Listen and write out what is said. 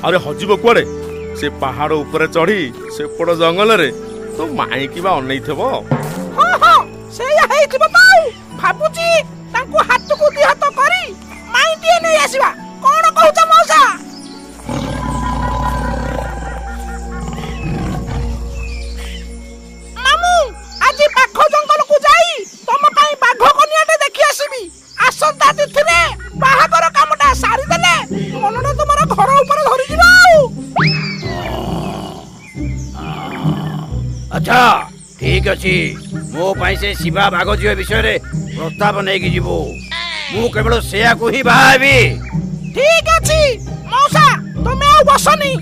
ଆରେ ହଜିବ କୁଆଡେ, ସେ ପାହାଡ ଉପରେ ଚଢି ସେପଟ ଜଙ୍ଗଲରେ ତୋ ମାଇଁକି ବା ଅନେଇଥିବ। ହଁ ହଁ, ସେଇଆ ହେଇଥିବ ତ। ଆଉ ଭାବୁଛି ତାଙ୍କୁ ହାତକୁ ଦି ହାତ କରି ମାଇଁଟିଏ ନେଇ ଆସିବା। କଣ କହୁଛ ମଉସା? ମାମୁଁ, ଆଜି ପାଖ ଜଙ୍ଗଲକୁ ଯାଇ ତମ ପାଇଁ ବାଘ କନିଆଟେ ଦେଖି ଆସିବି। ଆସନ୍ତା ତିଥିରେ ବାହାଘର କାମଟା ସାରିଦେଲେ ମନଟା ତୁମର ଘର ଉପରେ ଧରିଯିବ। ଆଉ ଆଚ୍ଛା, ଠିକ ଅଛି। ମୋ ପାଇଁ ସେ ଶିବା ବାଘ ଝିଅ ବିଷୟରେ ପ୍ରସ୍ତାବ ନେଇକି ଯିବୁ। ମୁଁ କେବଳ ସେୟାକୁ ହିଁ ବାହା ହେବି। ଠିକ ଅଛି ମଉସା, ତମେ ଆଉ ବସନି,